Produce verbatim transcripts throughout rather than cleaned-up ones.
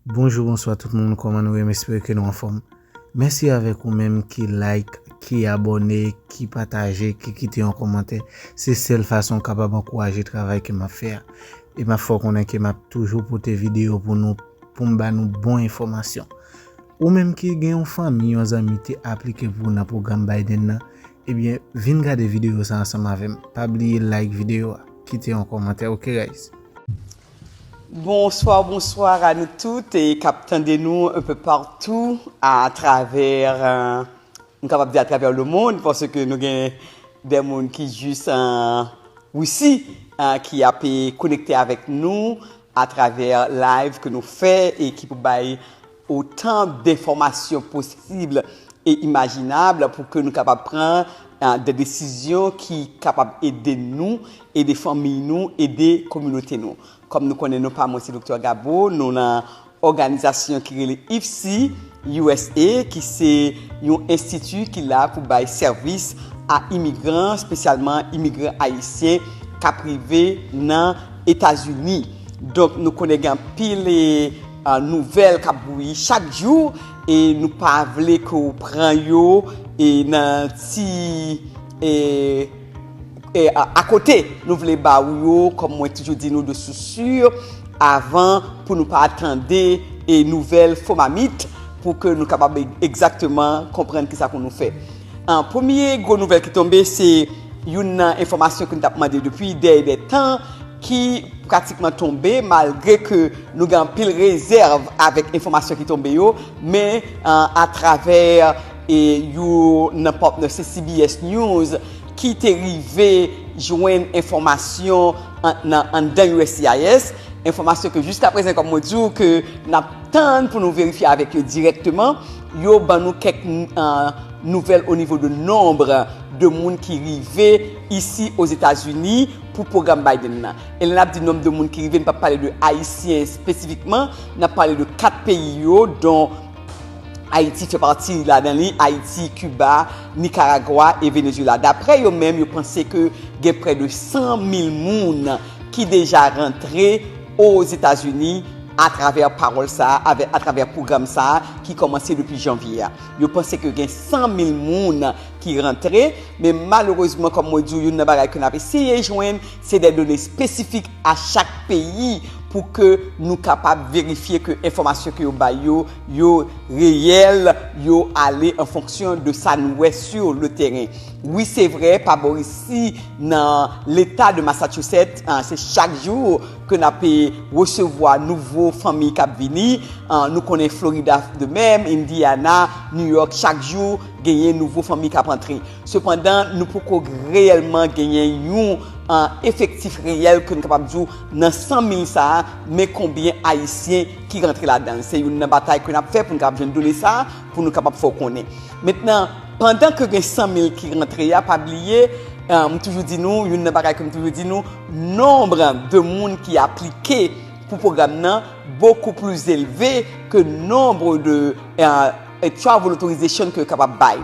Bonjou, bonswa tout moun, kòman nou ye? M espere ke nou anfòm. Mèsi avèk ou menm ki like, ki abòne, ki pataje, ki kite yon kòmantè. Se sèl fason w kapab ankouraje travay ke m ap fè a. E m ap fè w konnen ke m ap toujou pote videyo pou nou, pou m ba nou bon enfòmasyon. Ou menm ki gen yon fanmi, yon zanmi te aplike pou ou nan pwogram Biden nan, ebyen, vin gade videyo sa ansanm avè m. Pa bliye like videyo a, kite yon kòmantè, oke, guys? Bonsoir, bonsoir à nous toutes et k ap tande nou un peu partout à travers, euh, nou kapab di à travers le monde, paske nou gen de moun ki jis an Risi, euh, ki ap konekte avèk nou à travers live ke nou fè e ki pou bay otan de enfòmasyon posib e imajinab pou ke nou kapab pran, euh, de desizyon ki kapab ede nou, ede fanmi nou, ede kominote nou. Kòm nou konnen, non pa mwen se Doktè Gabo, nou nan òganizasyon ki rele ifsi U S A, ki se yon enstiti ki la pou bay sèvis a imigran, espesyalman imigran ayisyen k ap rive nan Etazini. Donk, nou konnen gen anpil, e, a, nouvèl k ap bouyi chak jou, e nou pa vle ke w pran yo, e nan ti, e, e, a, akote. Nou vle ba ou yo, kòm mwen toujou di nou, de sources sûres, avan pou nou pa tande, e, nouvèl fo mamit, pou ke nou kapab e-, egzakteman konprann kisa pou nou fè. An, premye gwo nouvèl ki tonbe, se youn nan enfòmasyon ke nou t ap mande depi dèyè de tan, ki pratikman tonbe, malgre ke nou gen anpil rezèv avèk enfòmasyon ki tonbe yo, men, an, atravè, e, youn nan patnè, se C B S News, ki te rive jwenn enfòmasyon an, nan, anndan U S C I S, enfòmasyon ke jiskaprezan, kòm mwen di w, ke n ap tann pou nou verifye avèk yo dirèkteman, yo ban nou kèk, an, nouvèl o nivo de nonb de moun ki rive isi Ozetazini pou pwogram Biden nan. E lè n ap di nonb de moun ki rive, n p ap pale de Ayisyen espesifikman, n ap pale de kat peyi yo, don Ayiti fè pati ladan li, Ayiti, Kiba, Nikaragwa e Venezuela. Daprè yo menm, yo panse ke gen prè de san mil moun ki deja rantre Ozetazini atravè pawòl sa a, avè-, atravè pwogram sa a ki kòmanse depi janvye a. Yo panse ke gen san mil moun ki rantre, men malerezman, kòm mwen di w, youn nan bagay ke n ap eseye jwenn, se de done espesifik a chak peyi pou ke nou kapab verifye ke enfòmasyon ke yo bay yo, yo reyèl, yo ale an fonksyon de sa nou wè sur le terrain. Wi, se vre, pa bò isi, nan leta de Massachusetts, an, se chak jou ke n ap, e, resevwa nouvo fanmi k ap vini. An, nou konnen Florida de menm, Indiana, New York, chak jou genyen nouvo fanmi k ap antre. Sepandan, nou poko reyèlman genyen yon, an, efektif reyèl ke nou kapab di w nan san mil sa a, men konbyen Ayisyen ki rantre ladan l. Se youn nan batay ke n ap fè pou nou kapab jwenn done sa a, pou nou kapab fè w konnen. Mentnan, pandan ke gen san mil ki rantre a, pa bliye, eh, m toujou di nou, youn nan bagay ke m toujou di nou, nonb de moun ki aplike pou pwogram nan beaucoup plus élevé que nombre de, eh, eh, travel authorization ke yo kapab bay.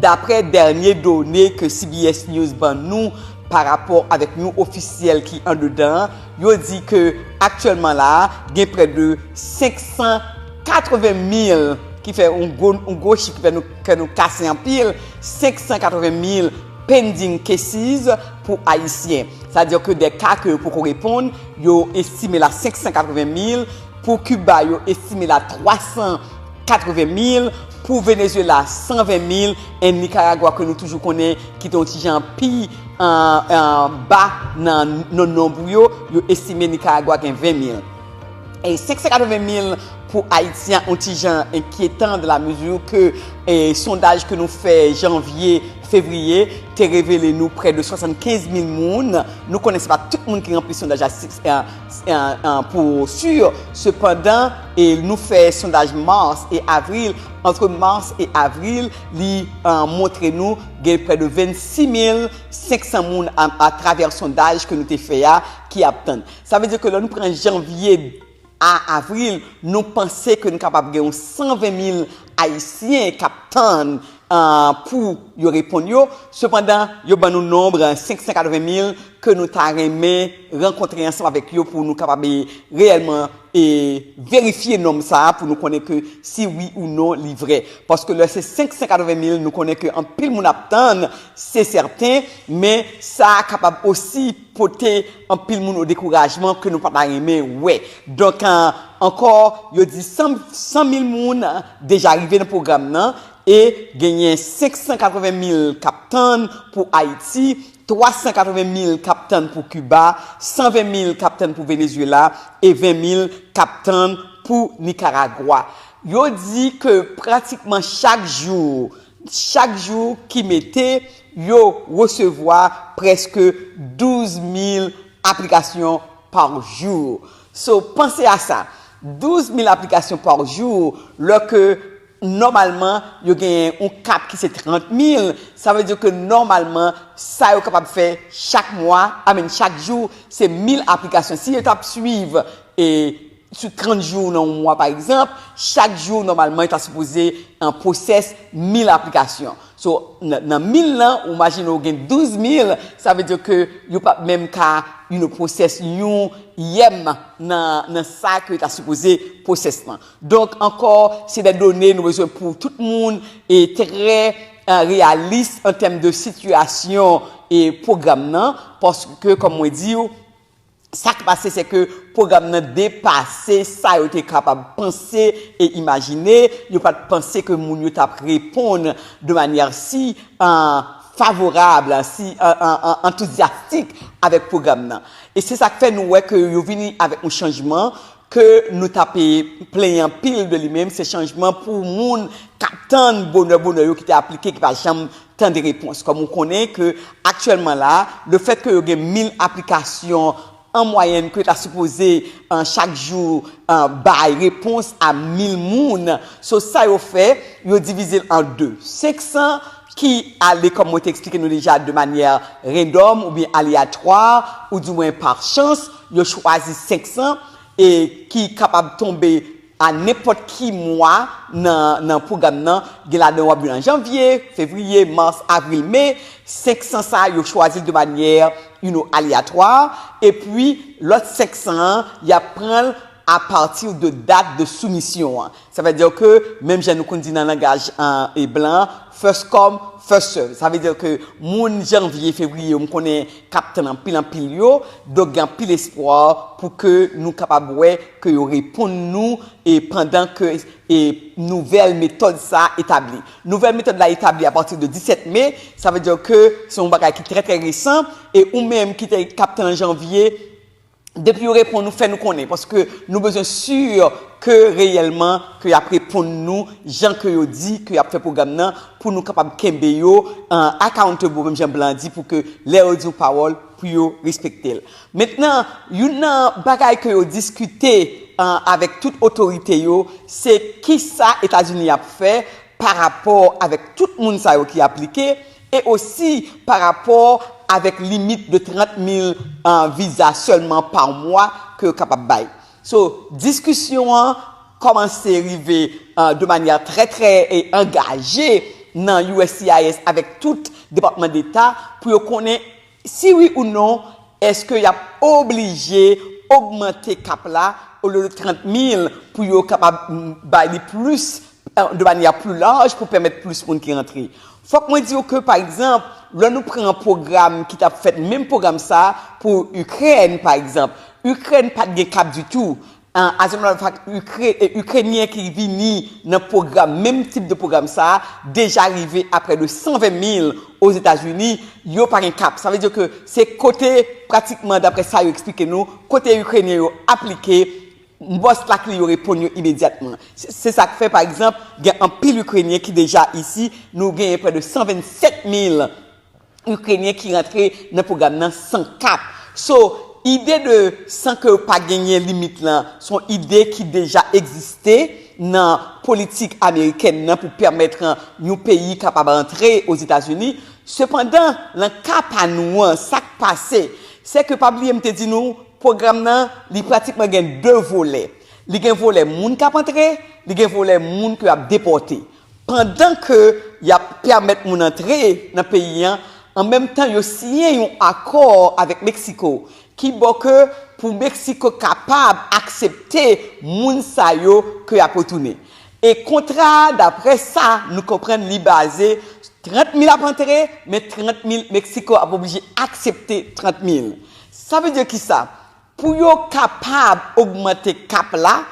Daprè dènye done ke C B S News ban nou pa rapò avèk yon ofisyèl ki andedan an, yo di ke aktyèlman la a, gen prè de senk san katreven mil, ki fè yon gwo, yon gwo chif ki fè nou, kè nou kase anpil, senk san katreven mil pending cases pou Ayisyen. Sa di ke de ka ke yo poko reponn, yo estime l a senk san katreven mil, pou Kiba, yo estime l a twa san katreven mil, pou Venezuela, san ven mil, e Nikaragwa, ke nou toujou konnen, ki te yon ti jan pi, an, an, ba nan, nan nonb yo, yo estime Nikaragwa gen ven mil. E senk san katreven mil pou Ayiti a, yon ti jan enkyetan, dans la mesure que, e, sondaj ke nou fè janvye, fevriye, te revele nou prè de swasannkenz mil moun. Nou konnen se pa tout moun ki ranpli sondaj la, si, e, e, e, pou si. Sepandan, e, nou fè sondaj mas e avril. Ant mas e avril, li, e, montre nou gen prè de vennsis mil senk san moun a, atravè sondaj ke nou te fè a ki ap tann. Sa vle di ke lè nou pran janvye a avril, nou panse ke nou kapab gen yon san ven mil Ayisyen k ap tann, ah, pou yo reponn yo. Sepandan, yo ban nou nonb, ah, senk san katreven mil ke nou ta renmen rankontre ansanm avèk yo pou nou kapab, eh, reyèlman, eh, verifye nonb sa a pou nou konnen ke si wi ou non li vrè. Paske lè se senk san katreven mil, nou konnen ke anpil moun ap tann, se sèten, men sa a kapab osi pote anpil moun o dekourajman ke nou pa ta renmen wè. Donk, ah, ankò, yo di san, san mil moun, ah, deja rive nan pwogram nan, e genyen senk san katreven mil k ap tann pou Ayiti, twa san katreven mil k ap tann pou Kiba, san ven mil k ap tann pou Venezuela, e ven mil k ap tann pou Nikaragwa. Yo di ke pratikman chak jou, chak jou ki mete, yo resevwa prèske douz mil aplikasyon pa jou. So, panse a sa, douz mil aplikasyon pa jou, lè ke nòmalman, yo genyen yon kap ki se trant mil, sa vle di ke nòmalman, sa yo kapab fè chak mwa, I mean, chak jou, se mil aplikasyon. Si yo t ap swiv, e, sou trant jou nan yon mwa, pa egzanp, chak jou, nòmalman, yo ta sipoze, an, pwosès mil aplikasyon. So, nan, nan mil lan, ou imajine w gen douz mil, sa vle di ke yo p ap menm ka, you know, pwosès yon yèm nan, nan sa ke yo ta sipoze pwosès lan. Donk, ankò, se de done nou bezwen pou tout moun e trè, eh, reyalis an tèm de sitiyasyon e pwogram nan, paske, kòm mwen di w, sa k pase, se ke pwogram nan depase sa yo te kapab panse e imajine. Yo pa t panse ke moun yo t ap reponn de manyè si, eh, favorab, si, eh, eh, eh, antouzyastik avèk pwogram nan. E se sa k fè nou wè ke yo vini avèk yon chanjman ke nou t ap plenyen anpil de li menm, se chanjman pou moun k ap tann bonè bonè yo ki te aplike, ki pa janm tande repons. Kòm ou konnen ke aktyèlman la, lefèt ke yo gen mil aplikasyon an mwayèn ke ta sipoze, eh, chak jou, eh, bay repons a mil moun. So, sa yo fè, yo divize l an de. Senk san ki ale, kòm mwen te eksplike nou deja, de manyè randòm oubyen aleyatwa, oudimwen pa chans, yo chwazi senk san, e ki kapab tonbe a nenpòt ki mwa nan, nan pwogram nan. Gen ladan w ap jwenn an janvye, fevriye, mas, avril, me. Senk san sa, yo chwazi l de manyè, you know, aleyatwa. Epi, lòt senk san an, y ap pran l apati de dat de soumisyon an. Sa vle di ke, menm jan nou konn di nan langaj, eh, e blan, first come, first serve. Sa vle di ke moun janvye, fevriye, m konnen k ap tann anpil, anpil yo. Donk, gen anpil espwa pou ke nou kapab wè ke yo reponn nou e pandan ke, e nouvèl metòd sa etabli. Nouvèl metòd la etabli apati de disèt me, sa vle di ke se yon bagay ki trè, trè resan, e ou menm ki te, k ap tann janvye, depi yo reponn nou, fè nou konnen, paske nou bezwen si ke reyèlman ke y ap reponn nou jan ke yo di ke y ap fè pwogram nan, pou nou kapab kenbe yo, eh, accountable, menm jan blan di, pou ke lè yo di yon pawòl, pou yo respekte l. Mentnan, youn nan bagay ke yo diskite, eh, avèk tout otorite yo, se kisa Etazini ap fè pa rapò avèk tout moun sa yo ki aplike, e osi pa rapò avèk limit de trant mil, eh, viza sèlman pa mwa ke yo kapab bay. So, diskisyon an kòmanse rive, eh, de manyè trè, trè, eh, angaje nan U S C I S avèk tout Depatman Deta pou yo konnen si wi ou non, èske y ap oblije ogmante kap la olye de trant mil pou yo kapab, mm, bay li plis, eh, de manyè pli laj pou pèmèt plis moun ki rantre. Fòk mwen di w ke, pa egzanp, lè nou pran pwogram ki t ap fèt, menm pwogram sa pou Ikrèn, pa egzanp, Ikrèn pa t gen kap ditou. An, as a matter of fact, Ikre-, e, Ikrenyen ki vini nan pwogram, menm tip de pwogram sa a, deja rive a près de san ven mil Ozetazini, yo pa gen kap. Sa vle di ke se kote, pratikman, daprè sa yo eksplike nou, kote Ikrenyen yo aplike, bòs lakli yo reponn yo imedyatman. Se, se sa k fè, pa egzanp, gen anpil Ikrenyen ki deja isi, nou genyen près de san vennsèt mil Ikrenyen ki rantre nan pwogram nan san kap. So, ide de san ke yo pa genyen limit lan, se yon ide ki deja egziste nan politik amerikèn nan pou pèmèt yon peyi kapab rantre Ozetazini. Sepandan, nan ka pa nou an, sa k pase, se ke pa bliye m te di nou, pwogram nan, li pratikman gen de volè. Li gen volè moun k ap antre, li gen volè moun ke y ap depòte. Pandan ke y ap pèmèt moun antre nan peyi an, an menm tan yo siyen yon akò avèk Meksiko ki bò ke pou Meksiko kapab aksepte moun sa yo ke y ap retounen. E kontra a, daprè sa nou konprann, li baze trant mil ap antre, men trant mil, Meksiko ap oblije aksepte trant mil. Sa vle di ki sa? Pou yo kapab ogmante kap la,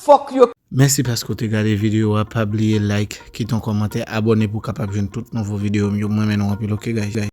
fòk yo Mèsi paske w te gade videyo a. Pa bliye like, kite yon kòmantè, abòne pou w kapab jwenn tout nouvo videyo m yo. Mwen renmen nou anpil, oke guys.